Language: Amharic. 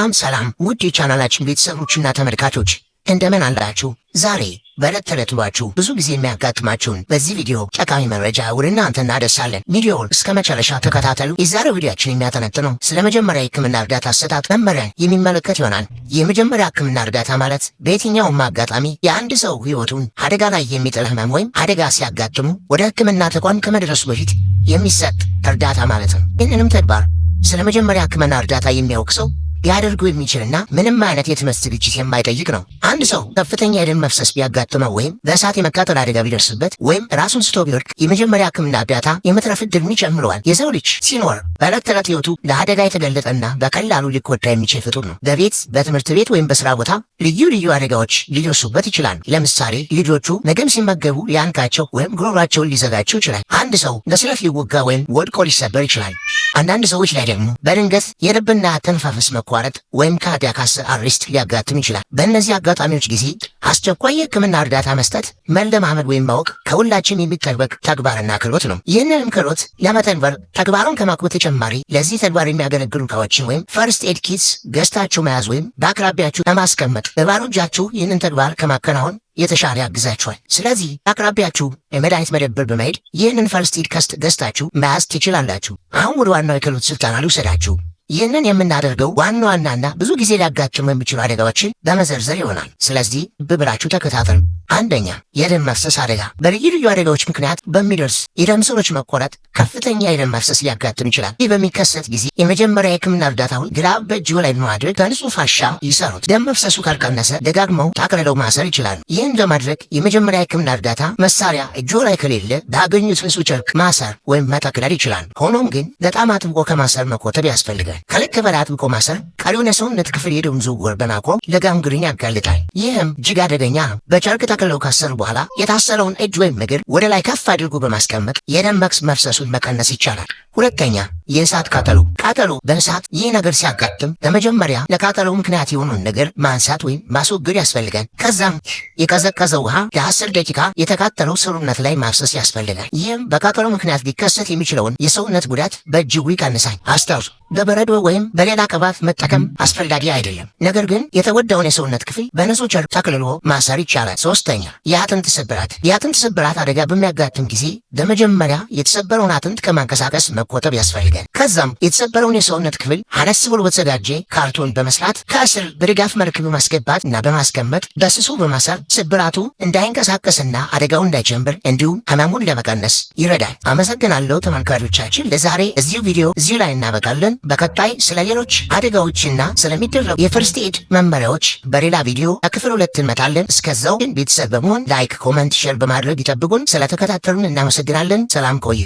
ሰላም ሰላም ውድ የቻናላችን ቤተሰቦችና ተመልካቾች፣ እንደምን አላችሁ? ዛሬ በዕለት ተዕለት ውሏችሁ ብዙ ጊዜ የሚያጋጥማችሁን በዚህ ቪዲዮ ጠቃሚ መረጃ ወደ እናንተ እናደርሳለን። ቪዲዮውን እስከ መጨረሻ ተከታተሉ። የዛሬው ቪዲዮአችን የሚያጠነጥነው ስለ መጀመሪያ የሕክምና እርዳታ አሰጣጥ መመሪያን የሚመለከት ይሆናል። የመጀመሪያ ሕክምና እርዳታ ማለት በየትኛውም አጋጣሚ የአንድ ሰው ሕይወቱን አደጋ ላይ የሚጥል ህመም ወይም አደጋ ሲያጋጥሙ ወደ ሕክምና ተቋም ከመድረሱ በፊት የሚሰጥ እርዳታ ማለት ነው። ይህንንም ተግባር ስለ መጀመሪያ ሕክምና እርዳታ የሚያውቅ ሰው ሊያደርጉ የሚችልና ምንም አይነት የትምህርት ዝግጅት የማይጠይቅ ነው። አንድ ሰው ከፍተኛ የደም መፍሰስ ቢያጋጥመው ወይም በእሳት የመቃጠል አደጋ ቢደርስበት ወይም ራሱን ስቶ ቢወድቅ የመጀመሪያ ሕክምና እርዳታ የመትረፍ ዕድሉን ይጨምረዋል። የሰው ልጅ ሲኖር በዕለት ተዕለት ሕይወቱ ለአደጋ የተጋለጠና በቀላሉ ሊጎዳ የሚችል ፍጡር ነው። በቤት፣ በትምህርት ቤት ወይም በስራ ቦታ ልዩ ልዩ አደጋዎች ሊደርሱበት ይችላል። ለምሳሌ ልጆቹ ምግብ ሲመገቡ ሊያንቃቸው ወይም ጉሮሯቸውን ሊዘጋቸው ይችላል። አንድ ሰው በስለት ሊወጋ ወይም ወድቆ ሊሰበር ይችላል። አንዳንድ ሰዎች ላይ ደግሞ በድንገት የልብና አተነፋፈስ መቋረጥ ወይም cardiac arrest ሊያጋጥም ይችላል። በእነዚህ አጋጣሚዎች ጊዜ አስቸኳይ የሕክምና እርዳታ መስጠት መለማመድ ወይም ማወቅ ከሁላችን የሚጠበቅ ተግባርና ክህሎት ነው። ይህንንም ክህሎት ለመተግበር ተግባሩን ከማወቅ በተጨማሪ ለዚህ ተግባር የሚያገለግሉ እቃዎችን ወይም first aid kits ገዝታችሁ መያዝ ወይም በአቅራቢያችሁ ለማስቀመጥ በባዶ እጃችሁ ይህንን ተግባር ከማከናወን የተሻለ ያግዛችኋል። ስለዚህ አቅራቢያችሁ የመድኃኒት መደብር በመሄድ ይህንን first aid kit ገዝታችሁ መያዝ ትችላላችሁ። አሁን ወደ ዋናው የክህሎት ስልጠና ልውሰዳችሁ። ይህንን የምናደርገው ዋና ዋናና ብዙ ጊዜ ሊያጋጥሙ የሚችሉ አደጋዎችን በመዘርዘር ይሆናል። ስለዚህ ብብራችሁ ተከታተሉ። አንደኛ፣ የደም መፍሰስ አደጋ። በልዩ ልዩ አደጋዎች ምክንያት በሚደርስ የደም ስሮች መቆረጥ ከፍተኛ የደም መፍሰስ ሊያጋጥም ይችላል። ይህ በሚከሰት ጊዜ የመጀመሪያ የሕክምና እርዳታውን glove በእጅዎ ላይ በማድረግ በንጹህ ፋሻ ይሰሩት። ደም መፍሰሱ ካልቀነሰ ደጋግመው ጠቅልለው ማሰር ይችላሉ። ይህን ለማድረግ የመጀመሪያ የሕክምና እርዳታ መሳሪያ እጅዎ ላይ ከሌለ ባገኙት ንጹህ ጨርቅ ማሰር ወይም መጠቅለል ይችላሉ። ሆኖም ግን በጣም አጥብቆ ከማሰር መቆጠብ ያስፈልጋል። ከልክ በላይ አጥብቆ ማሰር ቀሪውን የሰውነት ክፍል የደም ዝውውር በማቆም ለ gangrene ያጋልጣል። ይህም እጅግ አደገኛ ነው። በጨርቅ ጠቅልለው ካሰሩ በኋላ የታሰረውን እጅ ወይም እግር ወደ ላይ ከፍ አድርጎ በማስቀመጥ የደም መፍሰሱን መቀነስ ይቻላል። ሁለተኛ፣ የእሳት ቃጠሎ። ቃጠሎ በእሳት ይህ ነገር ሲያጋጥም በመጀመሪያ ለቃጠሎ ምክንያት የሆነውን ነገር ማንሳት ወይም ማስወገድ ያስፈልጋል። ከዛም የቀዘቀዘ ውሃ ለ10 ደቂቃ የተቃጠለው ሰውነት ላይ ማፍሰስ ያስፈልጋል። ይህም በቃጠሎ ምክንያት ሊከሰት የሚችለውን የሰውነት ጉዳት በእጅጉ ይቀንሳል። አስታውሱ፣ በበረዶ ወይም በሌላ ቅባት መጠቀም አስፈላጊ አይደለም። ነገር ግን የተጎዳውን የሰውነት ክፍል በንጹህ ጨርቅ ጠቅልሎ ማሰር ይቻላል። ሶስተኛ፣ የአጥንት ስብራት። የአጥንት ስብራት አደጋ በሚያጋጥም ጊዜ በመጀመሪያ የተሰበረውን አጥንት ከማንቀሳቀስ መቆጠብ ያስፈልጋል። ከዛም የተሰበረውን የሰውነት ክፍል አነስ ብሎ በተዘጋጀ ካርቶን በመስራት ከስር በድጋፍ መልክ በማስገባት እና በማስቀመጥ በስሱ በማሰር ስብራቱ እንዳይንቀሳቀስና አደጋው እንዳይጨምር እንዲሁም ህመሙን ለመቀነስ ይረዳል። አመሰግናለሁ ተመልካቾቻችን። ለዛሬ እዚሁ ቪዲዮ እዚሁ ላይ እናበቃለን። በቀጣይ ስለ ሌሎች አደጋዎችና ስለሚደረጉ የ first aid መመሪያዎች በሌላ ቪዲዮ በክፍል ሁለት እንመጣለን። እስከዛው ግን ቤተሰብ በመሆን like፣ comment፣ share በማድረግ ይጠብቁን። ስለተከታተሉን እናመሰግናለን። ሰላም ቆዩ።